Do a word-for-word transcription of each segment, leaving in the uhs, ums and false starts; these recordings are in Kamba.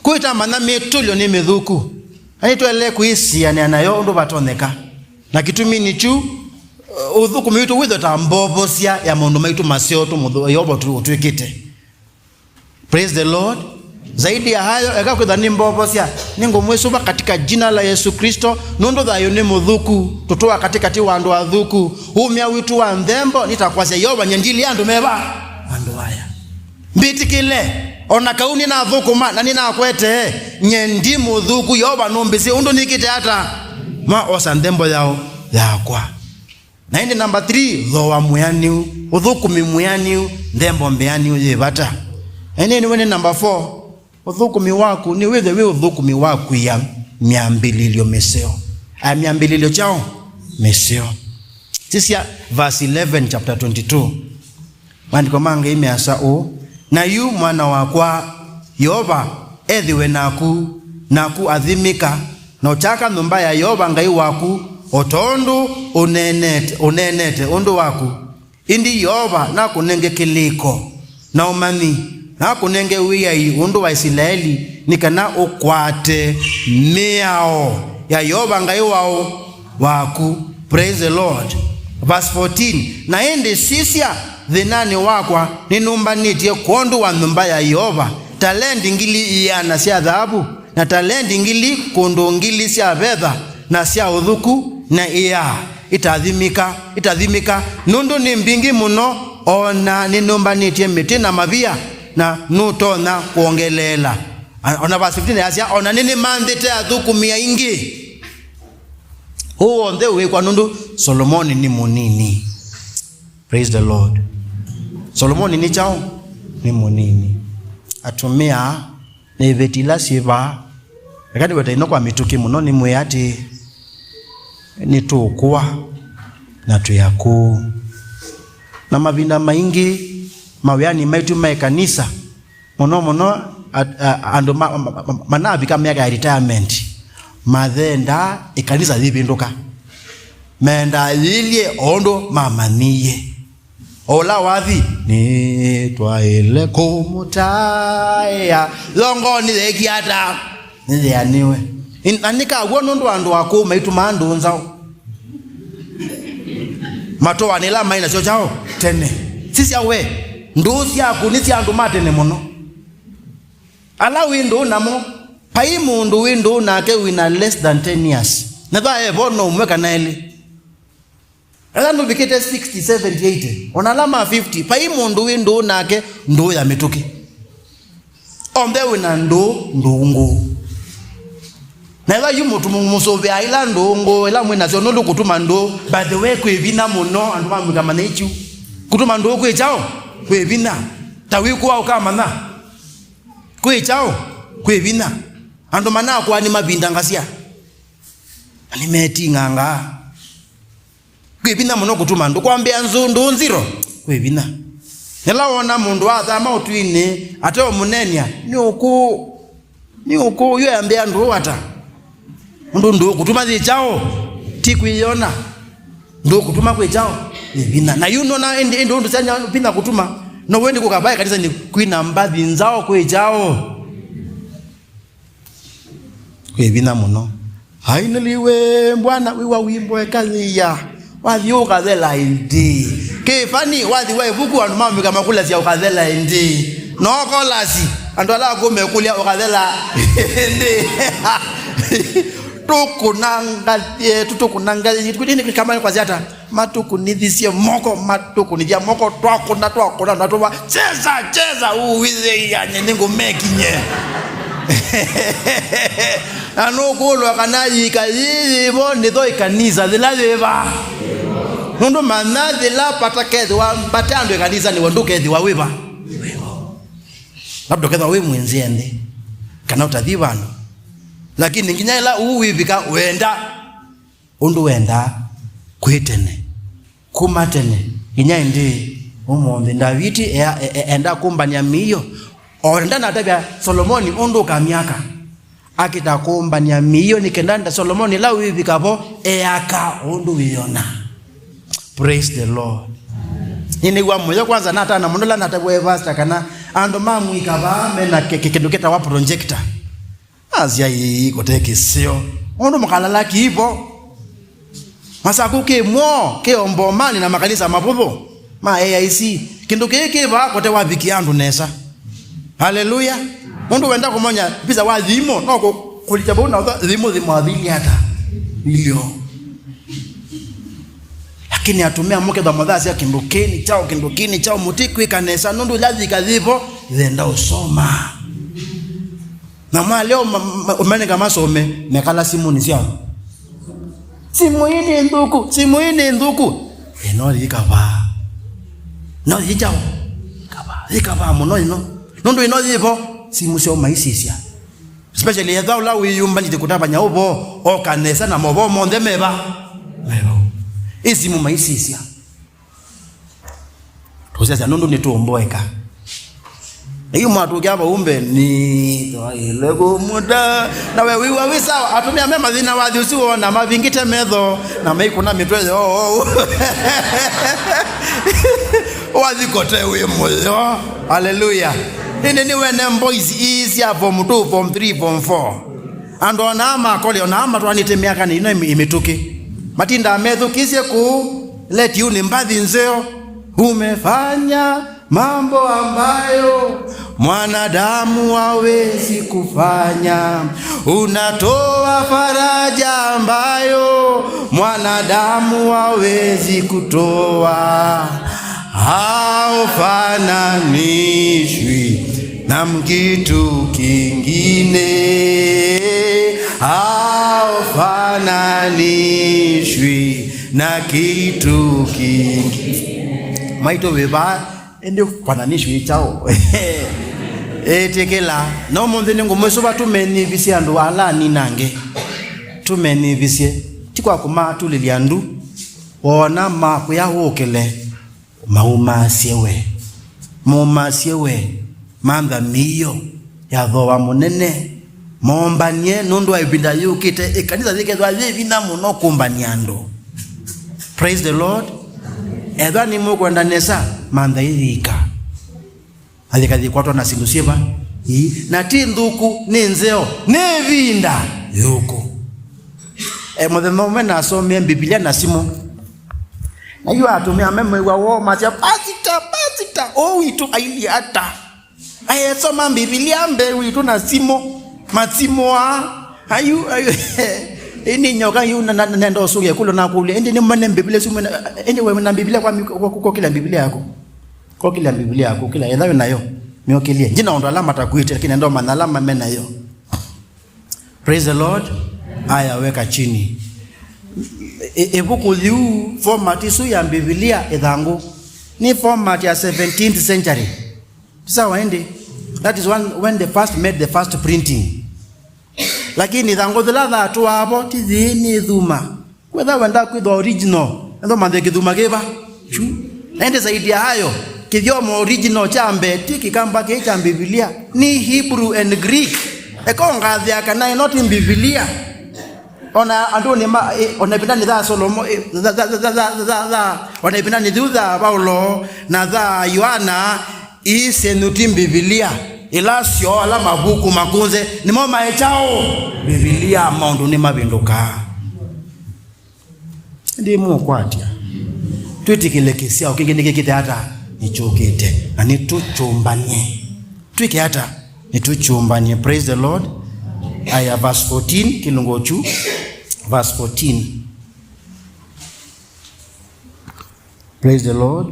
Kwĩtamanya mĩtũlyo nĩ mĩthũku, na nĩtwaĩle kwĩsianĩa nayo ũndũ vatonyeka. Na kĩtumi nĩ kyu, ũthũkũmi witũ wĩthwe ta mbovosya ya maũndũ maitũ maseo tũmũthũ-, Yeova ũtũ-, ũtwĩkĩte. Praise the Lord. Zaidi ya hayo, eka kwĩtha nĩ mbovosya, nĩngũmwĩsũva katika jina la Yesu Kristo, nũndũ thayũ nĩ mũthũku, tũtũa katĩkatĩ wa andũ athũku. Umya witũ wa nthembo nĩ ta kwasya, Yeova, nye ndilĩ andũ meva? Andũ aya. Mbĩtĩkĩle, o na kau nĩnathũkũma na nĩnakwetee, nye ndi mũthũku, Yeova nũmbĩsĩ ũndũ nĩkĩte ata? Ma osa nthembo yao yakwa. Na ĩndĩ namba three, thooa mwĩanĩu, ũthũkũmi mwĩanĩu, nthembo mbĩanĩu yĩ vata. Ĩndĩ nĩwe nĩ namba four, ũthũkũmi waku nĩ wĩthe wĩ ũthũkũmi wa kwia myambĩlĩlyo mĩseo. Aya myambĩlĩlyo kyaũ? Mĩseo. Sisya verse eleven, chapter twenty-two. Maandĩko ma Ngai measya ũũ, na yu mwana wakwa, Yeova ethĩwe naku, naku athimĩka, na ũkyaka nyũmba ya Yeova Ngai waku, o tondũ ũneenete, ũneenete ũndũ waku. Ĩndĩ Yeova nakũnenge kĩlĩko na ũmanyi, nakũnenge wĩai ũndũ wa Isilaeli, nĩ kana ũkwate mĩao ya Yeova Ngai wao waku. Praise the Lord. Verse fourteen, na ĩndĩ sisya, thĩnanĩ wakwa nĩnũmbanĩtye kwondũ wa nyũmba ya Yeova talendi ngili iana sya thaavu, na talendi ngili kũndũ ngili sya vetha, na sya ũthuku, na ĩaa itathimĩka, itathimĩka, nũndũ nĩ mbingĩ mũno, o na nĩnũmbanĩtye mĩtĩ na mavia, na nũtonya kwongeleela. A-, ona verse fifteen yasya, ona nĩnĩmanthĩte athũkũmi aingĩ. Ũũ w'onthe ũĩkwa nũndũ Solomoni nĩ mũnini. Praise the Lord. Solomoni nĩ kyaũ? Nĩ mũnini. Atumĩa, nĩ iveti ila syĩ vaa. Eka nĩweta ino kwa mĩtũkĩ mũno, nĩmwĩe atĩ nĩtũũkũa na twĩ akũũ. Na mavinda maingĩ mawĩanĩ maitũ ma ĩkanisa, mũno mũno a-, a-, andũ ma-, ma-, ma-, manavika myaka ya retirement, mathendaa ĩkanisa yĩvĩndũka. Mendaa yĩilye o ũndũ mamanyie. O ũla wathi, nĩtwaĩle kũmũtaĩa. Yongoo nĩyeekie ata? Nĩyeanĩwe. Na nĩ kaw'o nũndũ andũ akũũ maitumaa ndũũ nzaũ. Matũanĩ ĩla maĩ nasyo kyaũ? Tene. Sisya we, ndũũ syaku nĩ sya andũ ma tene mũno. Ala wĩ ndũũ namo, vai mũndũ wĩ ndũũ nake wĩna less than ten years. Na va evo no ũmwe kana elĩ. Ethĩwa nũvikĩte sixty, seventy, eighty, ona ala ma fifty, vai mũndũ wĩ ndũũ nake ndũũ ya mĩtũkĩ. Onthe wĩna ndũũ, ndũũ ngũũ. Na ethĩwa yu mũtu-, mũsũvĩaa ila ndũũ ngũũ, ila mwĩ nasyo, nũndũ kũtuma ndũũ, by the way, kwĩ vinya mũno, andũ mamwĩka manya ichu. Kũtuma ndũũ kwĩ kyaũ? Kwĩ vinya. Ta wĩkũa ũkamanya. Kwĩ kyaũ? Kwĩ vinya. Andũ manakũa nĩmavindangasya. Na nĩmeting'angaa. Kwĩ vinya mũno kũtuma ndũũ. Kwambĩa nzũ-, ndũũ nziro, kwĩ vinya. Yĩla wona mũndũ athama ũtwinĩ, ate ũmũneenea, nĩ ũkũũ, nĩ ũkũũ, yu ambĩa ndũũ ata? Ũndũ ndũũ kũtuma yĩ kyaũ? Ti kwĩyona. Ndũũ kũtuma kwĩ kyaũ? Yĩ vinya. Na yu nona ĩndĩ, ĩndĩ ũndũ syanya vinya kũtuma, no wendi kũka vaĩ kanisa nĩ kwina mbathi nzaũ kwĩ kyaũ? Kwĩ vinya mũno. Ainĩliwe Bwana wĩwa wimbo ĩkayĩya. Wathi ũkathela ĩndĩ. Kĩfani, wathi wa ĩvuku andũ mamwĩka makũlasya ũkathela ĩndĩ. No kolasi, andũ ala akũũ mekũlya ũkathela ĩndĩ. Tũkũnangathie, tũkũnangathie, kama kwasya ata? Matũkũnĩthisye moko, matũkũnĩthya moko, twakũna, twakũna, na tũva, cheza, cheza, uwĩthĩia nye nĩngũmekinye. Na nũkũlwa kana yĩka yĩyĩvo nĩtho ĩkanisa yĩla yĩva. Nũndũ manya yĩla patakethĩwa, pate andũ ĩkanisa nĩwe ndũkethĩwa wĩva. Labda ũkethĩwa wĩ mwĩnzĩa nthĩ, kana ũtathi vandũ. Lakini nginya ĩla ũu wĩvika wenda. Ũndũ wendaa kwĩ tene, kuma tene nginya ĩndĩĩ ũmũnthĩ. Ndaviti ea-, e-, e-, enda kũmbanĩa mĩio, o na ndanatavya Solomoni ũndũ ũkamyaka. Akĩta kũmbanĩa mĩio nĩ kenda nda Solomoni ĩla wĩvika vo eaka ũndũ wĩona. Praise the Lord. Nĩnĩw'a mũyo kwanza natana mũno ĩla natavw'e pastor kana andũ ma mũika vaa mena kĩ-, kĩ-, kĩndũ kĩtawa projector. Asya ii, kote kĩseo. Mũndũ mũkalala kiivo. Masaku kĩ mwoo, kĩ o Mbomani na makanisa mavũthũ ma A I C. Kĩndũ kĩĩ kĩ vaa kote wavikia andũ nesa. Haleluya. Mũndũ wenda kũmanya visa wa thimũ, no kũ-, kũlikya vau na ũtha thimũ, thimũ athili ata? Ilio. Lakini atumĩa mũkethwa mũthasya kĩndũ kĩĩ nĩ kyaũ, kĩndũ kĩĩ nĩ kyaũ, mũtikwĩka nesa, nũndũ ĩla yĩka yĩvo, yenda ũsoma. Na mwaleo ma-, ma-, ũmeneka masome, mekala simũnĩ syao. Simũ ĩĩ nĩ nthũku, simũ ĩĩ nĩ nthũku. Ĩ, no yĩkavaa. No yĩkyaũ? Yĩkavaa. Yĩkavaa mũno ĩno. Nũndũ ĩno yĩvo, simũ syao maisisya. Especially ethwa ũla wĩyũmbanĩtye kũtavany'a ũvoo, oka nesa na movoo monthe meva? Meva. Ĩ simũ maisisya. Tũsesya nũndũ nĩtũmboeka. Ĩu mwatũkĩa vau mbee, nĩtwaĩle kũmũta. Na we wĩw'a wĩ sawa, atumĩa me mathĩna wathi ũsu wona mavingĩte metho, na meikũna mĩtwe yoo. Wathi kote wĩ mũyo. Haleluya. Ĩndĩ nĩwene boys ii sya form two, form three, form four. Andũ onaa makole, onaa matwanĩte myakanĩ ĩno ĩmĩ-, ĩmĩtũkĩ. Matindaa methukĩsye kũu, leti yu nĩ mbathi nzeo. Umefanya mambo ambayo mwanadamu hawezi kufanya. Unatoa faraja ambayo mwanadamu hawezi kutoa. Haufananishwi na kitu kingine, haufananishwi na kitu kingine. Maitũ wĩ vaa, ĩndĩ ũfananishwi kyaũ? Ĩtĩkĩla. Na ũmũnthĩ nĩngũmwĩsũva tũmenyĩvisye andũ ala anini angĩ. Tũmenyĩvisye. Ti kwa kũmatulĩlya ndu. Wona makwĩa ũkĩle. Maumasye we, maumasye we, mantha mĩio ya thooa mũnene, moombany'e nũndũ wa ĩvinda yũkĩte, ĩkanisa yĩkethwa yĩ vinya mũno kũmbany'a andũ. Praise the Lord. Ethwa nĩmũkwenda nesa, mantha ĩyĩka. Athikathi kwatwa na syĩndũ syĩva? Ii. Na ti nthũku, nĩ nzeo, nĩ ĩvinda yũku. E, mũthenya ũmwe nasomie Mbivilia na simũ. Na yu atumĩa me mwĩw'a woo masya, "Pasita, pasita, ũũ witũ ailyĩ ata? Aesoma Mbivilia mbee witũ na simũ, masimũ aa." Ayu, ayu, ĩndĩ nyoka yu na, na, nenda ũsũngĩa kũlyo nakũlya, "Ĩndĩ nĩmwene Mbivilia simũ, ĩndĩ we na Mbivilia kwa, kwa, kwa, kwa kĩla Mbivilia yaku?" Kokĩlya Mbivilia yaku, kĩla etha wĩ nayo, myokĩlye. Ndyĩ na ũndũ ala matakuĩte, lakini enda ũmanya ala ma-, me nayo. Praise the Lord. Aya, weka chini. Ĩ-, ĩvuku yĩu, format ĩsu ya Mbivilia ĩthangũ, nĩ format ya seventeenth century. Sawa, ĩndĩ? That is when, when they first made the first printing. Lakini ĩthangũ yĩla yatũaa vo, ti yĩĩ nĩ ĩthuma. Wetha wenda kwĩthwa original, enda ũmanthe kĩthuma kĩva? Kyu. Na ĩndĩ zaidi ya hayo, kĩthyomo original kya mbee ti Kĩkamba kĩĩ kya Mbivilia, nĩ Hebrew and Greek. Eka ũngathĩa kana ĩno ti Mbivilia. Ona andũnĩ ma, ĩ, ona ĩvindanĩ ya Solomo, ĩ, tha, tha, ona ĩvindanĩ yĩu ya Vaulo na ya Yoana, ii syenyu ti Mbivilia. Ila syoo ala mavuku makũnze, nĩmo maĩ kyaũ? Mbivilia, maũndũ nĩmavĩndũkaa. Ndĩmũkwatya. Twĩtĩkĩle kĩsyao kĩngĩ nĩkĩkĩte ata? Nĩkyũkĩte. Na nĩtũkyũmbany'e. Twĩke ata? Nĩtũkyũmbany'e. Praise the Lord. Aya, verse fourteen, kĩlungu kyu. Verse fourteen. Praise the Lord.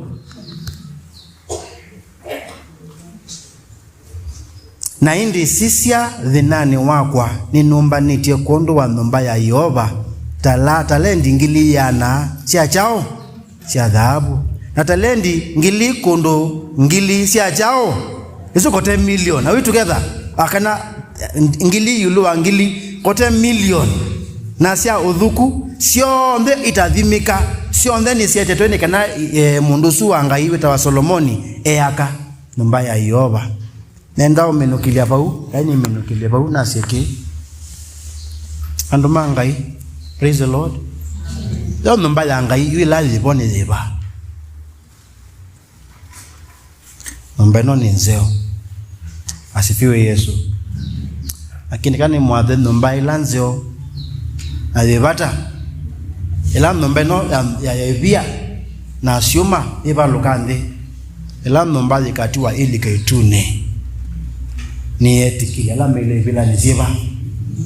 Na ĩndĩ sisya, thĩnanĩ wakwa nĩnũmbanĩtye kwondũ wa nyũmba ya Yeova tala-, talendi ngili ĩana sya kyaũ? Sya thaavu, na talendi ngili kũndũ ngili sya kyaũ? Isu kote million. Are we together? Akana, eh, ngili ĩũlũ wa ngili, kote million. Na sya ũthuku, syonthe itathimĩka, syonthe nĩsyetetwe nĩ kana, eh, mũndũ ũsu wa Ngai wĩtawa Solomoni eaka nyũmba ya Yeova. Nenda ũminũkĩlya vau, yaani nĩminũkĩlye vau, nasye kĩ? Andũ ma Ngai, praise the Lord. Yo nyũmba ya Ngai, yu ĩla yĩvo nĩ yĩva? Nyũmba ĩno nĩ nzeo. Asifiwe Yesu. Lakini kana nĩmwathe nyũmba ĩla nzeo na yĩ vata, ĩla nyũmba ĩno ya, ya, ya ĩvia na syũma yĩvalũka nthĩ, ĩla nyũmba yĩkatiwa ĩlika ĩtunĩ, nĩyetĩkĩlya ala maĩle ĩvĩlanĩ syĩva?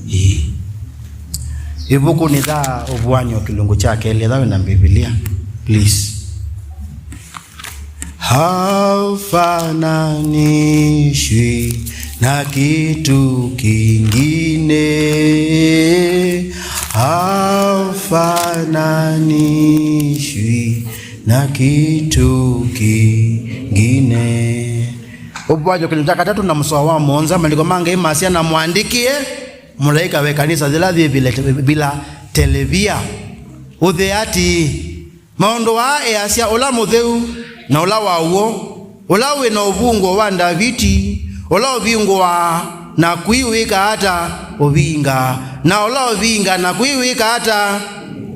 Ĩĩ. Ĩvukunĩ ya Ũvuan'yo kĩlungu kya kelĩ, ethĩwa wĩ na Mbivilia, please. Hafananishwi na kitu kingine, hafananishwi na kitu kingine. Ũvuan'yo kĩlungu kya katatũ na mũsoa wa mũonza, maandĩko ma Ngai masya, "Na mũandĩkĩe mũlaĩka wa ĩkanisa yĩla yĩ Vila-, Vilatelevia, ũthee atĩĩ, maũndũ aa easya ũla mũtheu na ũla wa w'o, ũla wĩ na ũvungũo wa Ndaviti, ũla ũvingũaa na kũi wĩkaa ata ũvinga, na ũla ũvinga na kũi wĩkaa ata."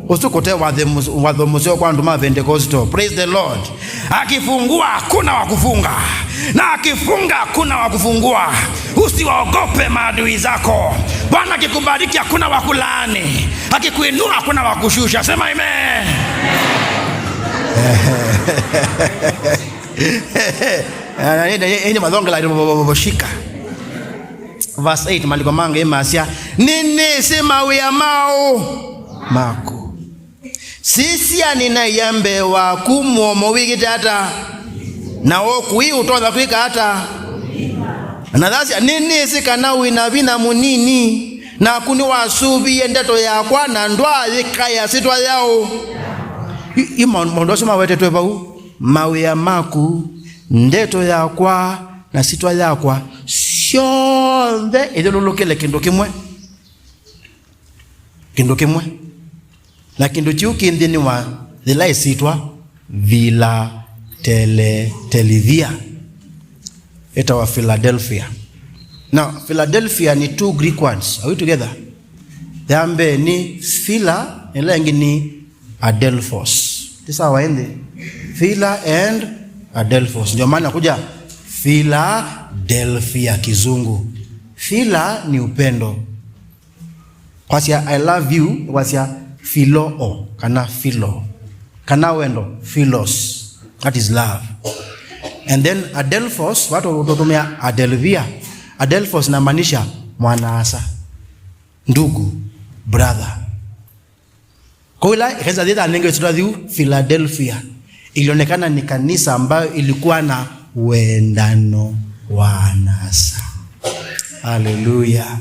Ũsu kũte wathe mũs-, watho mũseo kwa andũ ma Pentecostal. Praise the Lord. Akifungua, hakuna wa kufunga, na akifunga, hakuna wa kufungua. Usiwaogope maadui zako. Bwana akikubariki, hakuna wa kulaani. Akikuinua, hakuna wa kushusha. Sema amen. Ĩndĩ mathongela shika. Verse eight, maandĩko ma Ngai masya, "Nĩnĩsĩ mawĩa maũ maku. Sisya, nĩnaĩa mbee waku mũomo wĩkĩte ata, na ũkũi ũtonya kwĩka ata." Na thasya, "Nĩnĩsĩ kana wĩ na vinya mũnini, naku nĩwasũvĩie ndeto yakwa na ndwaayĩkaĩa syĩtwa yaũ." Yu, yu maũndũ, maũndũ asu mawetetwe vau, mawĩa maku, ndeto yakwa, na syĩtwa yakwa, syonthe ithyũlũlũkĩle kĩndũ kĩmwe. Kĩndũ kĩmwe. Na kĩndũ kĩu kĩ nthĩnĩ wa yĩla ĩsyĩtwa Vilatelevia. Ĩtawa Philadelphia. Now, Philadelphia nĩ two Greek words. Are we together? Ya mbee nĩ Phila, ĩla ĩngĩ nĩ Adelphos. Ti sawa ĩndĩ? Phila and Adelphos. Ndio maana kuja Philadelphia kizungu. Phila ni upendo. Kwasya, "I love you," kwasya, "Philoo," kana "Philo." Kana wendo, "Philos." That is love. And then Adelphos, watu tutumia Adelphia. Adelphos inamaanisha mwana-a-asa, ndugu, brother. Kwa hiyo, ile kanisa lile anenge sura juu Philadelphia, ilionekana ni kanisa ambayo ilikuwa na wendano wa anasa. Haleluya.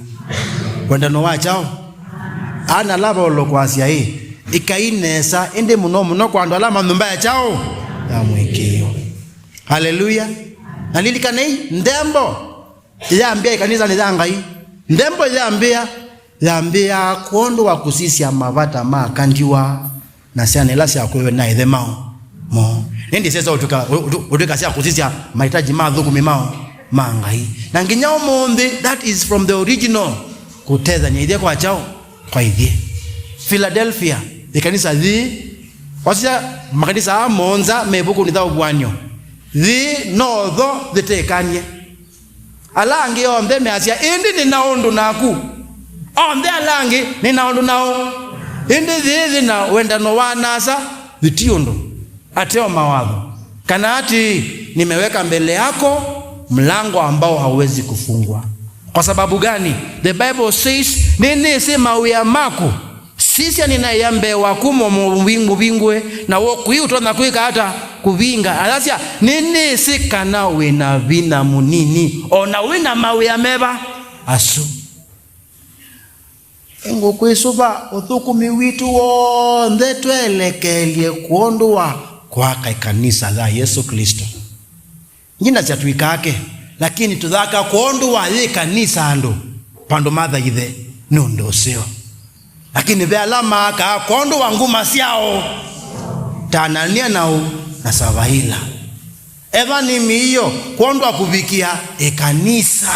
Wendano wa kyaũ? Ana lava olokwasya ĩ, ĩkai nesa, ĩndĩ mũno mũno kwa andũ ala ma nyũmba ya kyaũ? Ya mũĩkĩĩo. Haleluya. Na lilikanei, nthembo yambĩa ĩkanisanĩ ya Ngai. Nthembo yambĩa, yambĩaa kwondũ wa kũsisya mavata ma aka ndiwa na syana ila syakwĩwe na ĩthe mao moo. Ĩndĩ syesa ũtw'ĩka, ũtw'ĩka sya kũsisya mahitaji ma athũkũmi mao ma Ngai. Na nginya ũmũnthĩ, that is from the original, kũtethany'a ithyĩ kwa kyaũ? Kwa ithyĩ. Philadelphia, ĩkanisa yĩĩ, wasisya makanisa aa mũonza me ĩvukunĩ ya Ũvuan'yo, yĩĩ notho yĩtekanie. Ala angĩ onthe measya, "Ĩndĩ nĩ na ũndũ naku." Onthe ala angĩ, "Nĩ na ũndũ nao." Ĩndĩ yĩĩ yĩ na wendano wa nasa, yĩti ũndũ, ateo mawatho. Kana atĩĩ, "Nimeweka mbele yako mlango ambao hauwezi kufungwa." Kwa sababu gani? The Bible says, "Nĩnĩsĩ mawĩa maku. Sisya, nĩnaĩa mbee waku mũomo mũvingũe, na ũkũi ũtonya kwĩka ata? Kũvinga." Ayasya, "Nĩnĩsĩ kana wĩ na vinya mũnini, o na wĩ na mawĩa meva asu." Ngũkwĩsũva ũthũkũmi witũ w'onthe twelekelye kwondũ wa kwaka ĩkanisa ya Yesũ Klĩsto. Nginasya twĩkake, lakini tũthaka kwondũ wa yĩ kanisa andũ, vandũ mathaithe nĩ ũndũ ũseo. Lakini ve ala maakaa kwondũ wa nguma syao, ta Anania nau na Savaila. Ethwa nĩ mĩio kwondũ wa kũvikĩa ĩkanisa,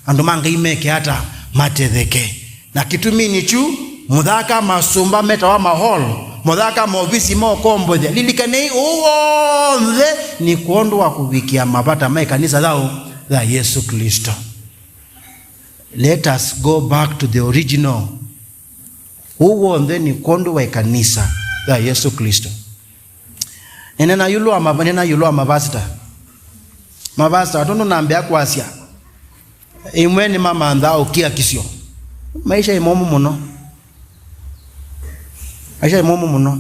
andũ ma Ngai meke ata? Matetheke. Na kĩtumi nĩ kyu, mũthaka masũmba metawa mahall, mũthaka maovisi ma ũkombothya. Lilikanei, ũũ w'onthe nĩ kwondũ wa kũvikĩa mavata ma ĩkanisa yaũ? Ya Yesũ Klĩsto. Let us go back to the original. Ũu w'onthe nĩ kwondũ wa ĩkanisa ya Yesũ Klĩsto. Nĩneena ĩũlũ wa mava-, nĩneena ĩũlũ wa mavasita. Mavasita, tondũ nambĩa kwasya, ĩmwe nĩmamanthaa ũkiakisyo. Maisha ĩ momũ mũno. Maisha ĩ momũ mũno.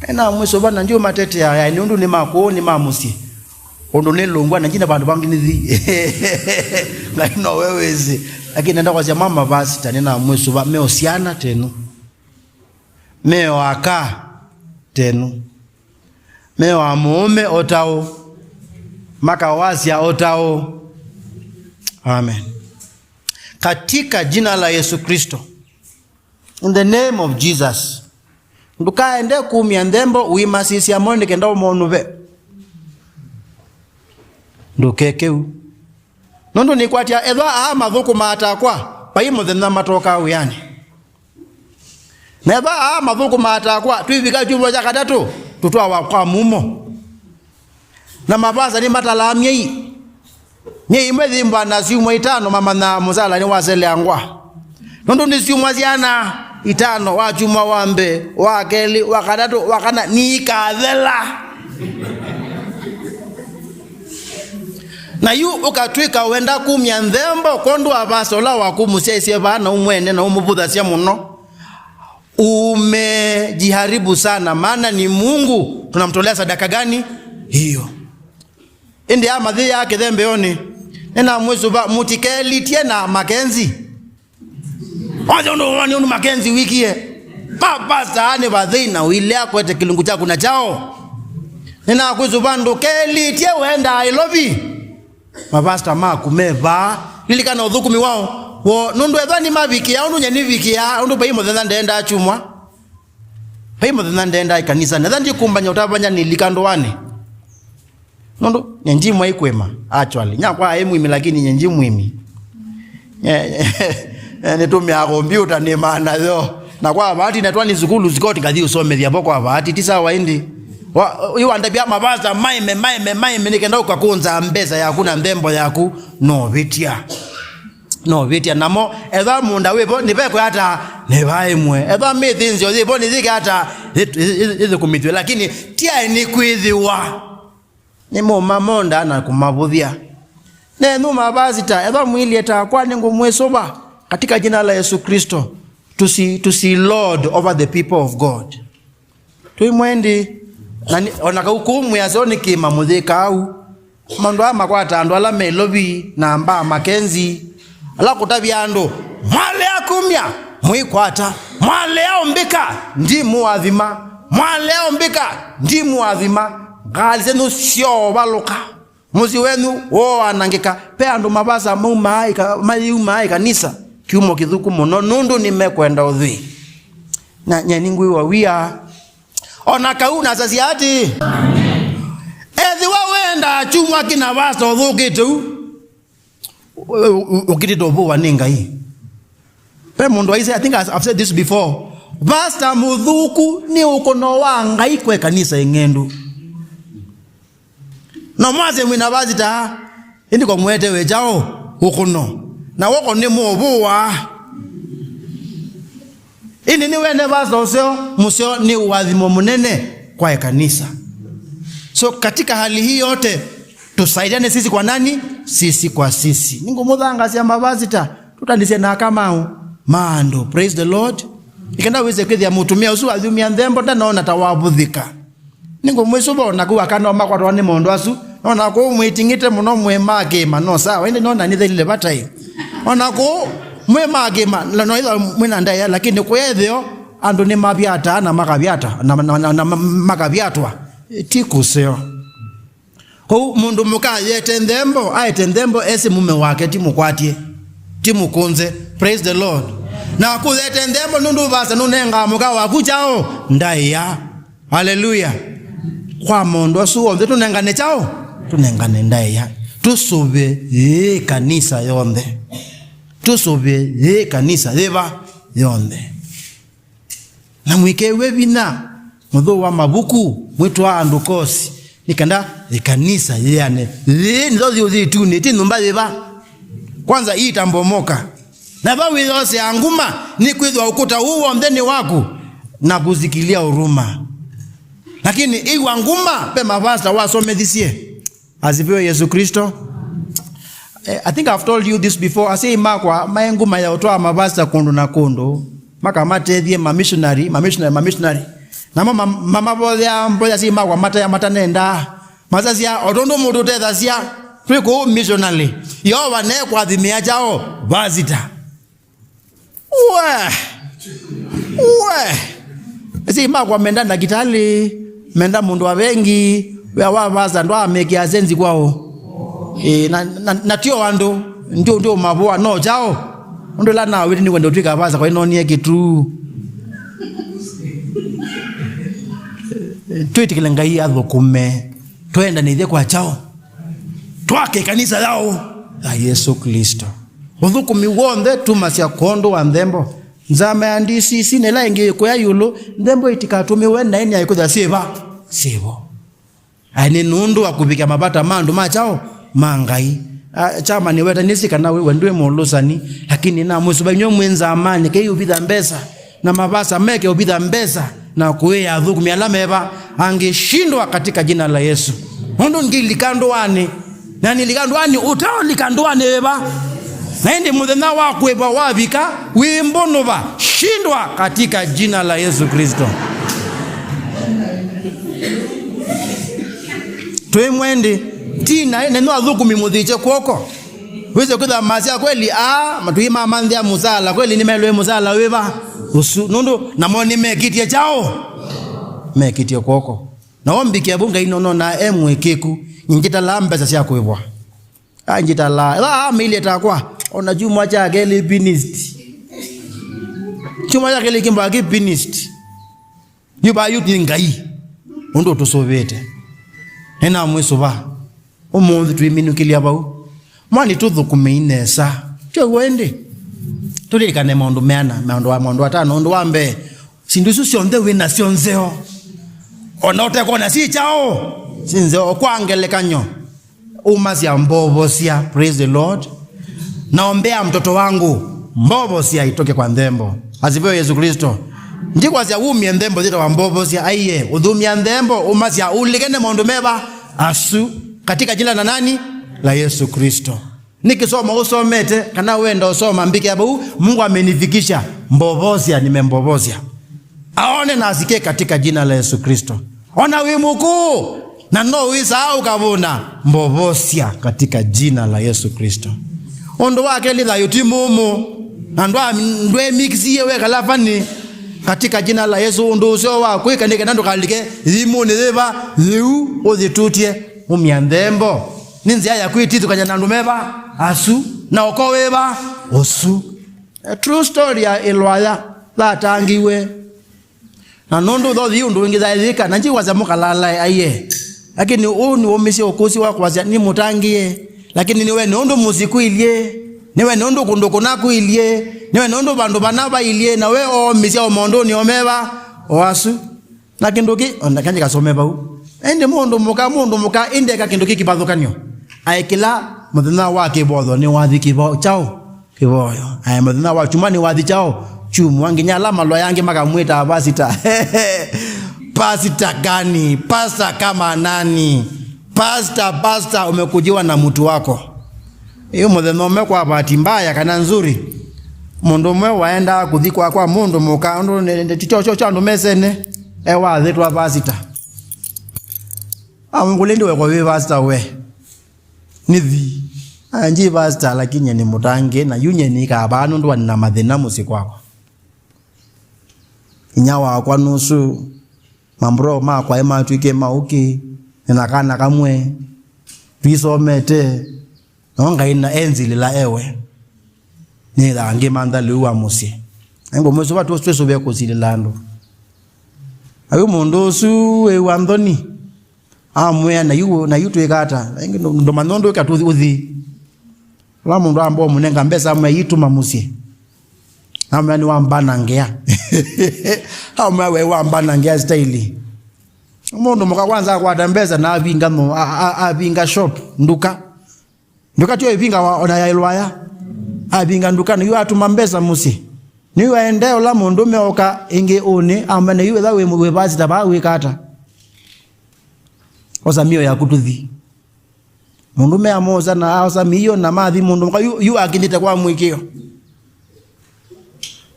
Ena mwĩsũva na ndiũmatetea, yaani, ũndũ nĩ ma kũũ, nĩ ma mũsyĩ. Ũndũ nĩ lũngwa na njina vandũ vangĩ nĩthi. Ngai nowe wĩsĩ. Lakini nenda kwasya ma mavasita, nĩna mwĩsũva, me o syana tenyu. Me o aka tenyu. Me o amũũme o taũ. Makawasya o taũ. Amen. Katika jina la Yesu Kristo. In the name of Jesus. Ndũkaende kumya nthembo ũimasisya mo nĩ kenda ũmonũve. Ndũkeke ũu. Nũndũ nĩkwatya ethwa aa mathũkũmaa takwa, vai mũthenya matokaa wĩanĩ. Na ethwa aa mathũkũmaa takwa, twĩvika kyumwa kya katatũ, tũtwawa kwa mumo. Na mavasa nĩmatalaa myei. Myei ĩmwe yĩmbana syumwa itano, mamanyaa mũsala nĩwaseleangwa. Nũndũ nĩ syumwa syana itano, wa kyumwa wa mbee, wa kelĩ, wa katatũ, wa kana, nĩikathela. Na yu ũkatw'ĩka wenda kumya nthembo kwondũ wa vasa ũla waku mũsyaisye vaa na ũmwene na ũmũvũthasya mũno. Umejiharibu sana, maana ni Mungu tunamtolea sadaka gani hiyo? Ĩndĩ amathĩĩa kĩthembeonĩ, nĩnamwĩsũva mũtikelitye na Makenzi. Wacha ũndũ wani ũndũ Makenzi wikie. Mapasta nĩ vathei na ũilea kwete kĩlungu kyaku na kyao. Nĩnakwĩsũva ndũkelitye wenda Nairobi. Mavasta maku me vaa. Lilikana ũthũkũmi wao. Wo, nũndũ ethwa nĩmavikĩa, ũndũ nye nĩvikĩa, ũndũ vai mũthenya ndeendaa kyumwa. Vai mũthenya ndeendaa ĩkanisa. Netha ndikumbanya ũtavany'a nĩlika ndũanĩ. Nũndũ, nye ndi mwai kwĩma, actually. Nyakwa aĩ mwĩmi, lakini nye ndi mwĩmi. Eh, eh, nĩtũmĩaa kombiũta nĩmaa nayo. Na kwa vati netwa nĩ sukulu sikoti ngathi ũsomethya vo kwa vati, ti sawa ĩndĩ. Wa, yu wandavya mavasa maeme, maeme, maeme, nĩ kenda ũkakũnza mbesa yaku na nthembo yaku, no vĩtya. No vĩtya namo, etha mũũnda wĩ vo, nĩvekwe ata, nĩvaĩmwe. Etha mĩthĩnzĩo yĩ vo, nĩyĩke ata, ĩthũkũmĩthw'e, lakini ti aĩ nĩ kwĩthĩwa. Nĩmũmamonda na kũmavũthya. Nenyu mavasita, ethwa mwĩlye takwa, nĩngũmwĩsũva katika jina la Yesu Kristo. To see, to see Lord over the people of God. Twĩ mwendi, na nĩ, ona kau kũu mwĩaseo nĩ kĩma mũyĩkaa u. Maũndũ aya makwata andũ ala me Nairobi na mbaa Makenzi. Ala kũtavya andũ, mwalea kumya, mwĩkwata. Mwalea ũmbĩka, ndimũathima. Mwalea ũmbĩka, ndimũathima. Ngalĩ syenyu syoovalũka. Mũsyĩ wenyu wooanangĩka. Ve andũ mavasa maumaa ĩka-, mayĩumaa ĩkanisa. Kyumo kĩthũku mũno, nũndũ nĩmekwenda ũthwii. Na nyeni ngwĩwa wia. O na kau nasasya atĩ, ethĩwa wendaa kyumwa kĩna vasa ũthũkĩte u, ũ-, ũ-, ũkĩtĩte ũvũwa nĩ Ngai. Ve mũndũ aisye, I think I've said this before, vasta mũthũku nĩ ũkũno wa Ngai kwa ĩkanisa ĩng'endu. Na mwasye mwĩna vasita, ĩndĩ kwa mũetewe kyaũ ũkũno. Na woko nĩ mũvũwa. Ĩndĩ nĩ wene vasa ũseo, mũseo nĩ ũathimo mũnene kwa ĩkanisa. So katika hali hii yote, tusaidiane sisi kwa nani? Sisi kwa sisi. Nĩngũmũthangasya mavasita, tũtandĩsye na aka maũ ma andũ. Praise the Lord. Nĩ kenda wĩse kwĩthĩa mũtumĩa ũsu athumĩa nthembo, ndanoona ta wavũthĩka. Nĩngũmwĩsũva o naku aka no makwatwa nĩ maũndũ asu. Nona kũu mwĩting'ĩte mũno mwĩ makĩma, no sawa, ĩndĩ nona nĩthelile vataĩ. O na kũu mwĩ makĩma, na no ĩtha mwĩ na ndaĩa, lakini kũya ĩtheo andũ nĩmavyataa na makavyata, na, na, na, na makavyatwa. Ti kũseo. Kũu mũndũ mũka ayete nthembo, aete nthembo esĩ mume wake, ti mũkwatye, ti mũkũnze. Praise the Lord. Na kũyete nthembo nũndũ vasa nũnengaa mũka waku kyaũ? Ndaĩa. Haleluya. Kwa maũndũ asu onthe tũnengane kyaũ? Tũnengane ndaĩa. Tũsũvĩe yĩĩ kanisa yonthe. Tũsũvĩe yĩĩ kanisa yĩva yonthe. Na mwĩkew'e vinya mũthũa mavuku, mwĩtwaa andũ kosi, nĩ kenda ĩkanisa yĩane. Yĩĩ nĩtho yĩũthĩtunĩ, ti nyũmba yĩva. Kwanza hii itambomoka. Na va wĩyosea nguma, nĩkwĩthĩwa ũkũta ũũ w'onthe nĩ waku, na kusikilia huruma. Lakini ĩw'a nguma, ve mavasta wasomethisye. Asifiwe Yesu Kristo. Eh, I think I've told you this before. Asyai makwa maĩ nguma ya ũtwaa mavasta kũndũ na kũndũ, makamatethye mamissionary, mamissionary, mamissionary. Namo mam-, mamavoyea mboya asyai makwa mataya matanendaa. Masasya, o tondũ mũtũtethasya twĩ kũu missionary, Yeova nekwathimĩa kyaũ vasita. We! We! Asyai makwa menda ndakĩtalĩ, menda mũndũ wa vengi, wĩa wa vasa ndwaamekĩa senzi kwao. Ĩ, na, na, na tio andũ, ndio, ndio mavũa, no kyaũ. Ũndũ ĩla nawĩte nĩkwenda ũtw'ĩka vasa kwa ĩnonie kĩtu. Twĩtĩkĩle Ngai athũkũme, twendanĩthye kwa kyaũ. Twake kanisa yaũ ya Yesu Kristo. Ũthũkũmi w'onthe tumasya kwondũ wa nthembo. Nzama ya D C C na ĩla ĩngĩ ĩkũya ĩũlũ, nthembo itikatũmĩwe naĩ nĩ aikwĩthwa syĩva? Syĩvo. Aĩ nĩ nũndũ wa kũvikĩa mavata ma andũ ma kyaũ? Ma Ngai. Ah, chama nĩwetanĩsye kana we, we ndwĩ mũlũsani, lakini namwĩsũva inyw'ĩ mwĩ nzamanĩ, kei ũvitha mbesa. Na mavasa meke ũvitha mbesa na kũĩa athũkũmi ala meva, angĩshindwa katika jina la Yesu. Nũndũ ngĩlika ndũanĩ, na nĩlika ndũanĩ, ũtaũlika ndũanĩ wĩva? Na ĩndĩ mũthenya wa kũĩva wavika, wĩmbũnũva, shindwa katika jina la Yesu Kristo. Twĩ mwendi, ti naĩ, nenyu athũkũmi mũthĩkye kw'oko. Wĩsĩ kwĩthwa masya kweli, aa, matũi ma manthĩa mũsala, kweli nĩmelwe mũsala wĩva? Ũsu, nũndũ namo nĩmekĩtye kyaũ? Mekĩtye kw'oko. Na ombike vu Ngai nonona e mwĩkĩku, nyie njĩtalaa mbesa sya kũĩvwa. A, njĩtalaa. Ĩla ameilye takwa, ona kyumwa kya kelĩ finished. Kyumwa kya kelĩ kĩmbaa kĩ finished. Yu va yu nĩ Ngai ũndũ ũtũsũvĩte. Nĩnamwĩsũva. Ũmũnthĩ twĩminũkĩlya vau. Mwani tũthũkũmei nesa. Tyo w'o ĩndĩ. Tũlilikane maũndũ meana, maũndũ wa, maũndũ atano. Ũndũ wa mbee, syĩndũ isu syonthe wĩ nasyo nzeo, o na ũtekwona syĩ kyaũ, syĩ nzeo. Kwa ngelekany'o, umasya mbovosya, praise the Lord, naombea mtoto wangu, mbovosya itoke kwa nthembo. Asifiwe Yesu Kristo. Ndikwasya umie nthembo yĩtawa mbovosya, aiye, ũthumia nthembo, umasya ũlikene maũndũ meva asu, katika jina la nani? La Yesu Kristo. Nĩ kĩsomo ũsomete, kana wenda ũsoma, mbĩkĩa vau, Mungu amenifikisha, mbovosya, nimembovosya. Aone na asikie katika jina la Yesu Kristo. Ona wĩ mũkũũ, na no wĩsaa ũkavũna, mbovosya katika jina la Yesu Kristo. Ũndũ wa kelĩ, thayũ ti mũmũ, na ndwa-, ndwemiksie wekala vani katika jina la Yesu. Ũndũ ũseo wa kwĩka nĩ kana ndũkalike yĩimũnĩ yĩva yĩu ũyĩtutye, umia nthembo. Nĩ nzĩa ya kwĩtithũkany'a na andũ meva asu, na ũko wĩva ũsu. A true story ya ĩlwaya yatangĩiwe. Na nũndũ thothi ũndũ wĩngĩ yaĩyĩka, na njikwasya mũkalalae aiye. Lakini ũũ nĩwaumisye ũkũsĩ wa kwasya nĩmũtangĩe. Lakini nĩwe nĩ ũndũ mũsyĩ kũilyĩ, nĩwe nĩ ũndũ kũndũ kũna kũilyĩ, nĩwe nĩ ũndũ vandũ vana vailyĩ, na we oomisya o maũndũnĩ o meva o asu. Na kĩndũ kĩ, ona kanje kasome vau. Ĩndĩ mũndũ mũka, mũndũ mũka, ĩndĩ eka kĩndũ kĩ kĩvathũkanyo. Aĩ kĩla mũthenya wa kĩvotho nĩwathi kĩvo-, kyaũ? Kĩvoyo. Aĩ mũthenya wa kyumwa nĩwathi kyaũ? Kyumwa, nginya ala malwaya angĩ makamwĩtaa pasita. Pasita gani? Pasita kama nani? Pasita, pasita, umekujiwa na mtu wako. Yu mũthenya ũmwe kwa bahati mbaya kana nzuri, mũndũ ũmwe waendaa kũthi kwa, kwa mũndũ mũka, ũndũ nĩ, nĩ, ti kyo, kyo, kyo andũ mesene, e wathĩtwa vasita. Amũkũlya, "Ĩndĩ wekwa wĩ vasita we?" "Nĩthi." "Aya, nji vasita, lakini nĩ mũtangĩĩe, na yu nyie nĩkaa vaa nũndũ wa nĩ na mathĩna mũsyĩ kwakwa. Inyia wakwa nũsu, mambro makwa matw'ĩkie maũkĩ, nĩ na kana kamwe, twisomete, no Ngai na enzilĩla ewe, nĩthaa ngĩmantha lĩu wa mũsyĩ." Na ngũmwĩsũva tũ-, twĩsũvĩe kũsilĩla andũ. Na yu mũndũ ũsu wĩw'a nthoni, amwĩa, "Na yu, na yu twĩka ata? Ndũmanya ũndũ wĩka tũthi, ũthi." Ũla mũndũ amba ũmũnenga mbesa, amwĩa, "Itũma mũsyĩ." Amwĩa, "Nĩwambanangĩa." Amwĩa, "We wambanangĩa staili." Mũndũ mũka kwanza akwata mbesa na avinga no-, a-, a-, avinga shop, nduka. Nduka tyo ĩvingawa ona ya ĩlwaya. Avinga ndukanĩ, yu atũma mbesa mũsyĩ. Nĩyu aendee ũla mũndũũme oka ĩngĩ ũnĩ, amwene, yu ĩtha wĩ, wĩ pasita vaa wĩka ata? Osa mĩo yaku tũthi. Mũndũũme amwosa na aosa mĩio na mathi mũndũ mũka yu, yu akinyĩte kwa mũĩkĩĩo.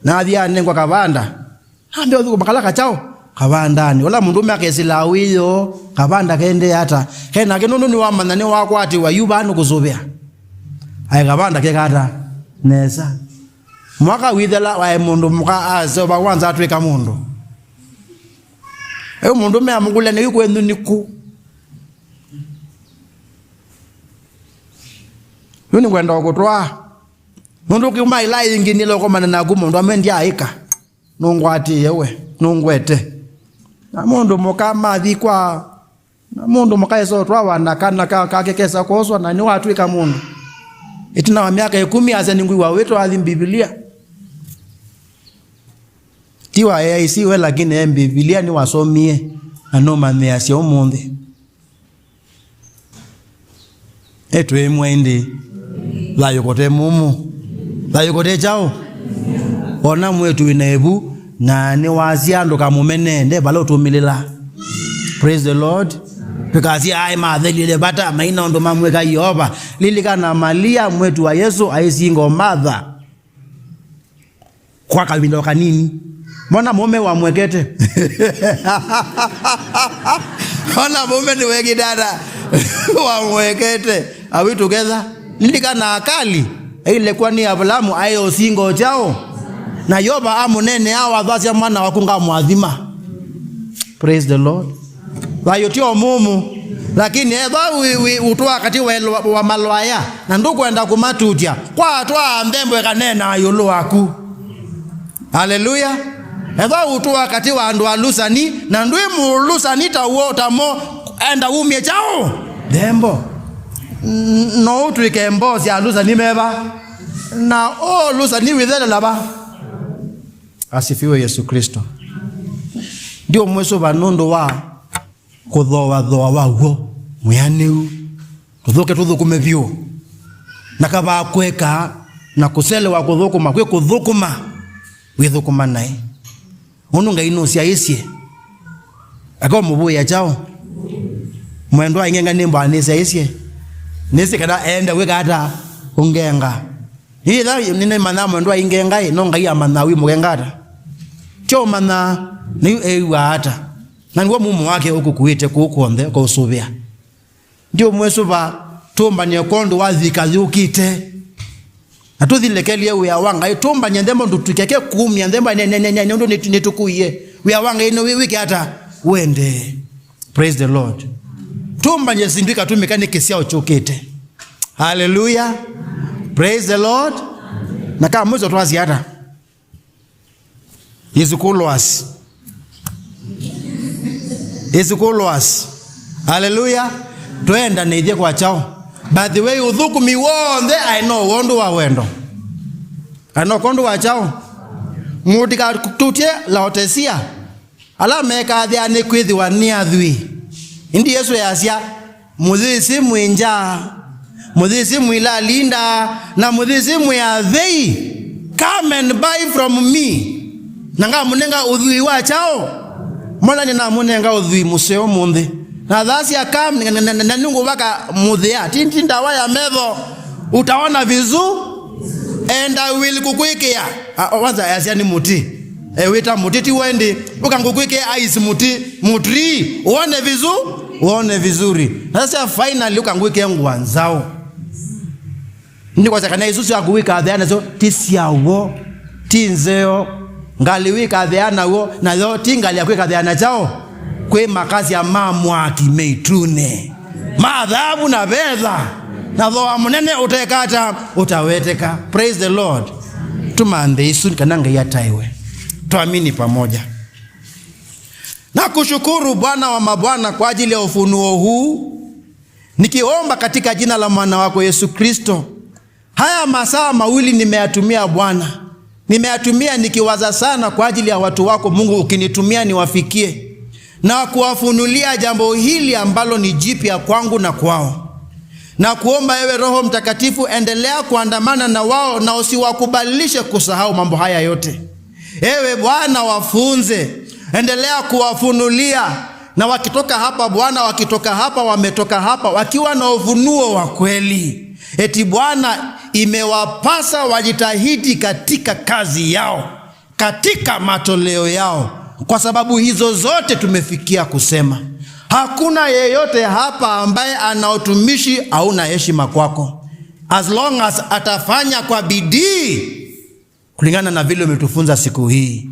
Na athi anengwa kavanda. Ambe ũthũkũma kala kakyaũ? Kavandanĩ. Ũla mũndũũme akesĩla wĩoo, kavanda kaendee ata? Kenake nũndũ nĩwamanya nĩwakwatĩwa yu vaa nũkũsũvĩa. Aĩ kavanda keka ata? Nesa. Mwaka wĩthela waĩ mũndũ mũka asova kwanza atw'ĩka mũndũ. Yu mũndũũme amũkũlya, "Nĩyu kwenyu nĩkũ?" Yu nĩngwenda ũkũtwaa. Nũndũ ũkiuma ĩla ĩngĩ nĩla ũkomana naku mũndũ amwe ndyaaĩka. Nũngwatĩĩe we, nũngwete. Na mũndũ mũka mathi kwa, na mũndũ mũka esa ũtwawa na kana ka, kake kesa kwoswa na nĩwatw'ĩka mũndũ. Ĩtina wa myaka ĩkũmi asya nĩngwĩw'a wĩtwa athi Mbivilia. Ti wa A I C we, lakini e Mbivilia nĩwasomie na nũmanyĩasya ũmũnthĩ. Etwĩmwe ĩndĩ, thayũ kote mũmũ, thayũ kote kyaũ? Ona mwĩtu wĩna ĩvu, na nĩwasya ndũkamũmene, nde vala ũtũmĩlĩla. Praise the Lord. Tũkasya, "Aĩ mathelile vata, maina ũndũ mamwĩka Yeova." Lilikana Malia, mwĩtu wa Yesũ, aisinga o Matha. Kwa kavinda o kanini. Mwana mũũme wamwekete. Mwana mũũme nĩwekĩte ata? Wamwekete. Are we together? Lilikana Akali. Ailekwa nĩ Avulamu, aĩ ũsingo kyaũ? Na Yeova amũneenea, wathasya, "Mwana waku ngamũathima." Praise the Lord. Thayũ ti o mũmũ, lakini ethwa wĩ, wĩ ũtũa katĩ wa, wa malwaya na ndũkwenda kũmatutya, kwatwaa nthembo ĩkaneenaa ĩũlũ waku. Haleluya! Ethwa ũtũa katĩ wa andũ alusani na ndwĩ mũlusani ta w'o, ta mo, enda umye kyaũ? Nthembo. N-, no ũtw'ĩke mboo sya alusani meva? Na ũlusani wĩthelela va? Asifiwe Yesu Kristo. Ndiũmwĩsũva nũndũ wa kũthooathooa wa w'o mwĩanĩu, tũthũke tũthũkũme vyũ. Na kavaa kweka na kũselewa kũthũkũma, kwĩ kũthũkũma, wĩthũkũma naĩ. Ũndũ Ngai nũsyaĩĩsye, aka ũmũvũĩa kyaũ? Mwendwa aing'enga nĩ mbaa nĩsyaĩĩsye, nĩsĩ kana eenda kwĩka ata? Ũngenga. Ĩĩ, ĩla nĩnĩmanyaa mwendwa aingĩ ngai, no Ngai amanyaa wĩ mũgenga ata? Kyo ũmanyaa, nĩyu ew'aa ata? Na nĩw'o mumo wake ũkũkuĩte kũu kw'onthe, ũkaũsũvĩa. Ndiũmwĩsũva, tũmbany'e kwondũ wa thika yũkĩte. Na tũthilekely'e wĩa wa Ngai, tũmbany'e nthembo ndũtũkeke kumya nthembo, ne, ne, ne, ne, nũndũ nĩtũ-, nĩtũkũie. Wĩa wa Ngai nĩ wĩ-, wĩke ata? Wendee. Praise the Lord. Tũmbany'e syĩndũ ikatũmĩka nĩ kĩsyao kyũkĩte. Haleluya. Praise the Lord. Na ka mwiso twasya ata? Ĩsukũlũasi. Ĩsukũlũasi. Haleluya. Twendanĩthye kwa kyaũ? By the way, ũthũkũmi w'onthe aĩ no wondũ wa wendo. Aĩ no kwondũ wa kyaũ? Mũtikatutye Laotesia. Ala mekathĩaa nĩkwĩthĩwa nĩ athwii. Ĩndĩ Yesũ easya, "Mũyĩsĩ mwĩ ngya, mũyĩsĩ mwĩlalinda, na mũyĩsĩ mwĩ athei. Come and buy from me." Na ngamũnenga ũthwii wa kyaũ? Mwana nĩnamũnenga ũthwii mũseo ũmũnthĩ. Na thasya, "Come," na, na, na, na nĩngũvaka mũthĩa. Ti, ti ndawa ya metho. Utaona vizu-, and I will kũkwĩkĩa. A, kwanza, easya nĩ mũtĩ. E, wĩta mũtĩ ti wendi, ũka ngũkwĩkĩa ice mũtĩ, mũtri, uone vizu-, uone vizuri. Na sasa finally ũka ngwĩkĩa ngũa nzaũ. Ndikwasya kana isu sya kũwĩkathĩa nasyo ti sya w'o, ti nzeo. Ngalĩ wĩkathĩa naw'o, nayo ti ngalĩ ya kwĩkathĩa na kyaũ? Kwĩ makasya ma mwaki mĩitũnĩ, ma thavu na vetha, na thooa mũnene ũtekata, ũtaweteka. Praise the Lord. Tũmanthe isu kana Ngai ataĩwe. Tuamini pamoja. Nakushukuru Bwana wa mabwana kwa ajili ya ufunuo huu, nikiomba katika jina la mwana wako Yesu Kristo. Haya masaa mawili nimeyatumia Bwana, nimeyatumia nikiwaza sana kwa ajili ya watu wako Mungu, ukinitumia niwafikie na kuwafunulia jambo hili ambalo ni jipya kwangu na kwao. Na kuomba ewe Roho Mtakatifu, endelea kuandamana na wao na usiwakubalishe kusahau mambo haya yote. Ewe Bwana, wafunze, endelea kuwafunulia, na wakitoka hapa Bwana, wakitoka hapa, wametoka hapa wakiwa na ufunuo wa kweli. Eti Bwana, imewapasa wajitahidi katika kazi yao, katika matoleo yao. Kwa sababu hizo zote tumefikia kusema, hakuna yeyote hapa ambaye ana utumishi hauna heshima kwako, as long as atafanya kwa bidii kulingana na vile umetufunza siku hii.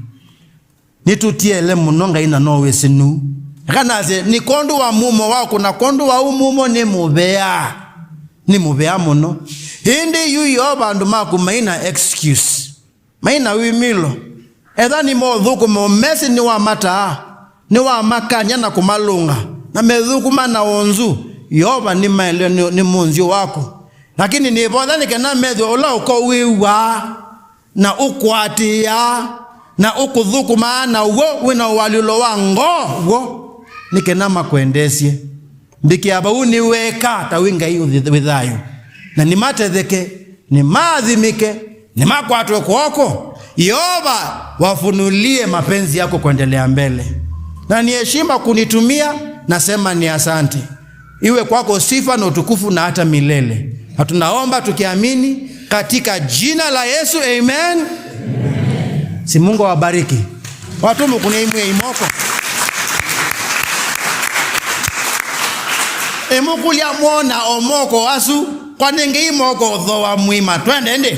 Nĩtũtiele mũno Ngai, na no wĩsĩ nu. Kana asye, nĩ kwondũ wa mumo waku, na kwondũ wa ũ mumo nĩ mũvea. Nĩ mũvea mũno. Ĩndĩ yu Yeova andũ maku maina excuse. Maina wĩmilo. Etha nĩ mothũkũma ũmesĩ nĩ wa mataa, nĩ wa makany'a na kũmalũnga, na methũkũma na wonzu, Yeova nĩ maelwe nĩ, nĩ mũnzyũ waku. Lakini nĩvotha nĩ kana methwe ũla ũko wĩw'aa na ũkũatĩĩaa na ũkũthũkũmaa na w'o wĩ na ũalyũlo wa ngoo w'o, nĩ kana makwendeesye. Mbĩkĩa vau nĩ weka ta wĩ Ngai ũthi-, wĩ thayũ, na nĩmatetheke, nĩmaathimĩke, nĩmakwatwe kw'oko. Yeova, wafunulie mapenzi yako kuendelea mbele. Na ni heshima kunitumia, nasema ni asante. Iwe kwako sifa na utukufu na hata milele. Na tunaomba tukiamini katika jina la Yesu, amen. Si Mungu awabariki. Watu mũkũnĩe imwe imoko. Ĩmũkũlya mwona o moko asu, kwa nengei moko ũthooa mwĩma. Twende ĩndĩ.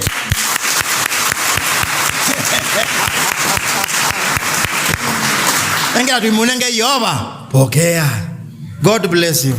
Nengera tũimũnenge Yeova. Pokea. God bless you.